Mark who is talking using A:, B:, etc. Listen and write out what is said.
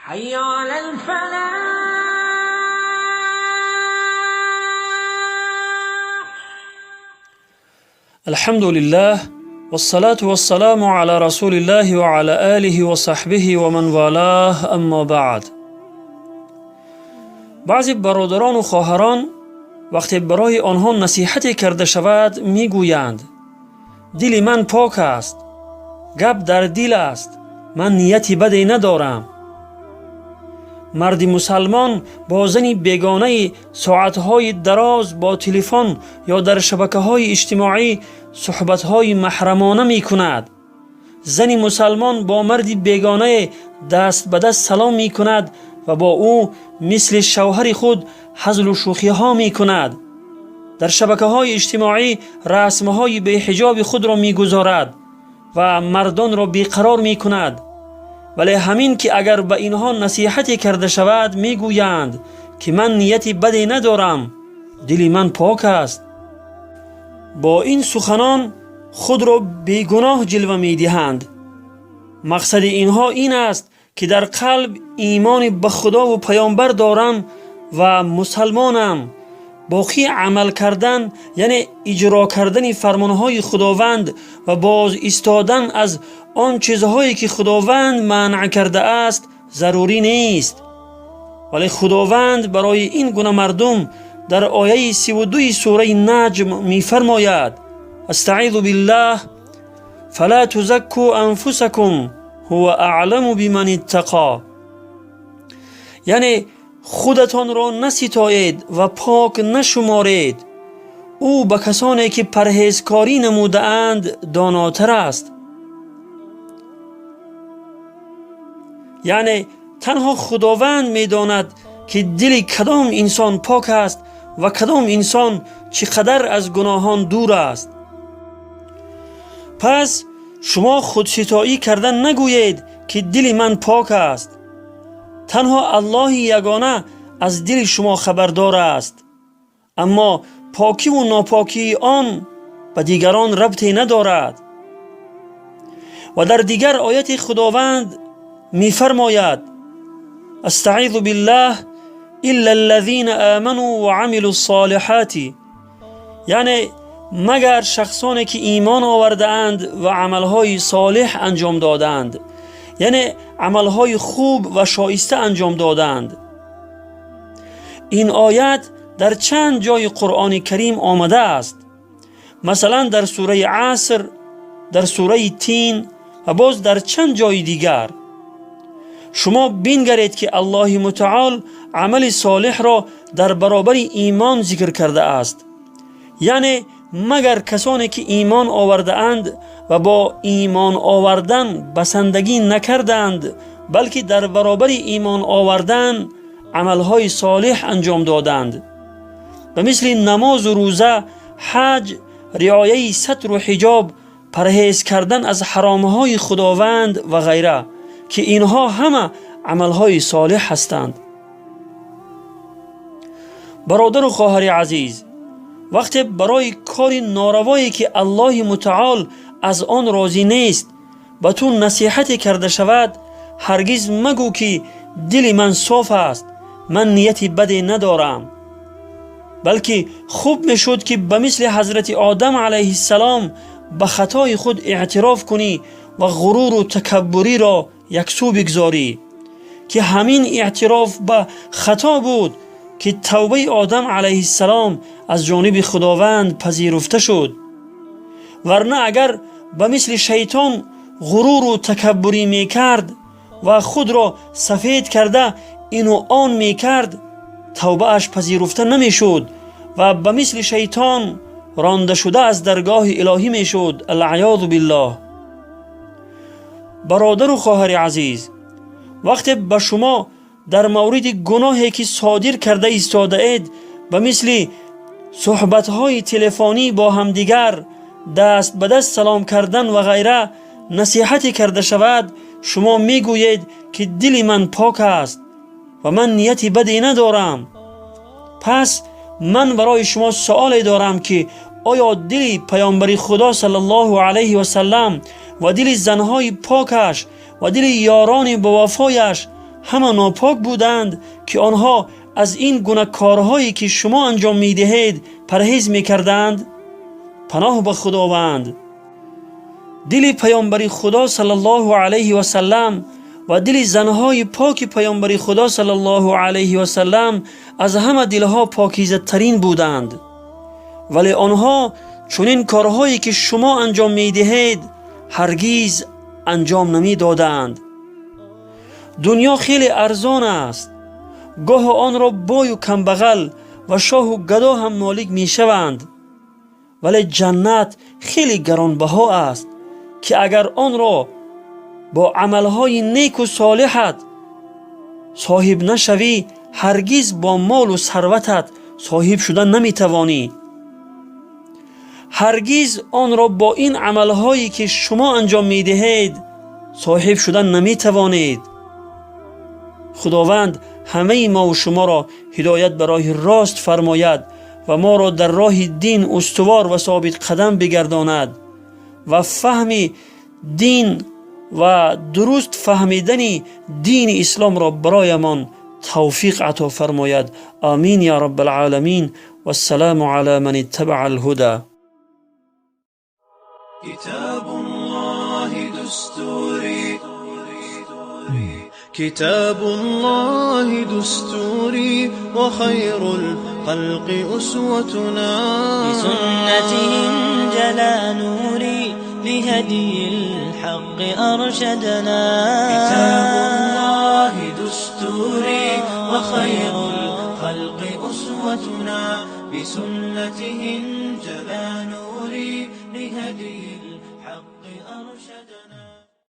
A: حي على الفلاح.
B: الحمد لله والصلاة والسلام على رسول الله وعلى آله وصحبه ومن والاه، أما بعد. Баъзе бародарону хоҳарон вақте барои онҳо насиҳате карда шавад, мегӯянд: «Дили ман пок аст, гап дар дил аст, ман нияти баде надорам». Марди мусалмон бо зани бегонаи соатҳои дароз бо телефон ё дар шабакаҳои иҷтимоӣ суҳбатҳои маҳрамона мекунад. Зани мусалмон бо марди бегонае даст ба даст салом мекунад ва бо ӯ мисли шавҳари худ ҳазлу шӯхиҳо мекунад. Дар шабакаҳои иҷтимоӣ расмҳои беҳиҷоби худро мегузорад ва мардонро беқарор мекунад. Вале ҳамин ки агар ба инҳо насиҳате карда шавад, мегӯянд ки ман нияти баде надорам, дили ман пок аст. Бо ин суханон худро бегуноҳ ҷилва медиҳанд. Мақсади инҳо ин аст, ки дар қалб имони ба Худову паёмбар дорам ва мусалмонам, боқӣ амал кардан, яъне иҷро кардани фармонҳои Худованд ва боз истодан аз он чизҳое ки Худованд манъ кардааст, зарурӣ нест. Вале Худованд барои ин гуна мардум дар ояи 32-и сураи Наҷм мефармояд: أستعيذ بالله: فلا تزكوا أنفسكم هو أعلم بمن اتقى. Яъне худатонро наситоед ва пок нашуморед, ӯ ба касоне ки парҳезкорӣ намудаанд, донотар аст. Яъне танҳо Худованд медонад, ки дили кадом инсон пок аст ва кадом инсон чӣ қадар аз гуноҳон дур аст. Пас шумо худситоӣ карда нагӯед, ки дили ман пок аст. Танҳо Аллоҳи ягона аз дили шумо хабардор аст, аммо покиву нопокии он ба дигарон рабте надорад. Ва дар дигар ояти Худованд мефармояд: أستعيذ بالله: إلا الذين آمنوا وعملوا الصالحات. Яъне магар шахсоне ки имон овардаанд ва амалҳои солеҳ анҷом додаанд, яъне амалҳои хуб ва шоиста анҷом додаанд. Ин оят дар чанд ҷои Қуръони Карим омадааст, масалан, дар сураи Аср, дар сураи Тин ва боз дар чанд ҷои дигар. Шумо бингаред, ки Аллоҳи Мутаол амали солеҳро дар баробари имон зикр кардааст, яъне магар касоне ки имон овардаанд ва бо имон овардан басандагӣ накардаанд, балки дар баробари имон овардан амалҳои солеҳ анҷом доданд, ба мисли намозу рӯза, ҳаҷ, риояи сатру ҳиҷоб, парҳез кардан аз ҳаромҳои Худованд ва ғайра, ки инҳо ҳама амалҳои солеҳ ҳастанд. Бародару хоҳари азиз, вақте барои кори норавое ки Аллоҳи Мутаол аз он розӣ нест, ба ту насиҳате карда шавад, ҳаргиз магӯ, ки дили ман соф аст, ман нияти баде надорам, балки хуб мешуд, ки ба мисли ҳазрати Одам алайҳиссалом ба хатои худ эътироф кунӣ ва ғуруру такаббуриро яксӯ бигзорӣ, ки ҳамин эътироф ба хато буд, ки тавбаи Одам алайҳиссалом аз ҷониби Худованд пазируфта шуд. Варна агар ба мисли шайтон ғуруру такаббурӣ мекард ва худро сафед карда ину он мекард, тавбааш пазируфта намешуд ва ба мисли шайтон ронда шуда аз даргоҳи илоҳӣ мешуд، العیاذ بالله. Бародару хоҳари азиз, вақте ба шумо дар мавриди гуноҳе ки содир карда истодаед, ба мисли суҳбатҳои телефонӣ бо ҳамдигар, даст ба даст салом кардан ва ғайра, насиҳате карда шавад, шумо мегӯед, ки дили ман пок аст ва ман нияти баде надорам. Пас ман барои шумо суоле дорам, ки оё дили паёмбари Худо صلى الله عليه وسلم ва дили занҳои покаш ва дили ёрони бовафояш ҳама нопок буданд, ки онҳо аз ин гуна корҳое, ки шумо анҷом медиҳед, парҳез мекарданд? Паноҳ ба Худованд! Дили паёмбари Худо саллаллоҳу алайҳи васаллам ва дили занҳои поки паёмбари Худо саллаллоҳу алайҳи васаллам аз ҳама дилҳо покизатарин буданд, вале онҳо чунин корҳое, ки шумо анҷом медиҳед, ҳаргиз анҷом намедоданд. Дунё хеле арзон аст. Гоҳо онро бою камбағал ва шоҳу гадо ҳам молик мешаванд, вале ҷаннат хеле гаронбаҳо аст, ки агар онро бо амалҳои неку солиҳат соҳиб нашавӣ, ҳаргиз бо молу сарватат соҳиб шуда наметавонӣ. Ҳаргиз онро бо ин амалҳое, ки шумо анҷом медиҳед, соҳиб шуда наметавонед. Худованд ҳамаи мову шуморо ҳидоят ба роҳи рост фармояд ва моро дар роҳи дин устувор ва собитқадам бигардонад ва фаҳми дин ва дуруст фаҳмидани дини исломро бароямон тавфиқ ато фармояд. Амин я раббалъоламин. Вассалому ала ман иттабаа алҳуда.
A: كتاب الله دستوري، كتاب الله دستوري، وخير الخلق أسوتنا.
C: بسنته انجلى نوري، لهدي الحق أرشدنا.
A: كتاب الله دستوري، وخير الخلق أسوتنا، بسنته انجلى نوري، لهدي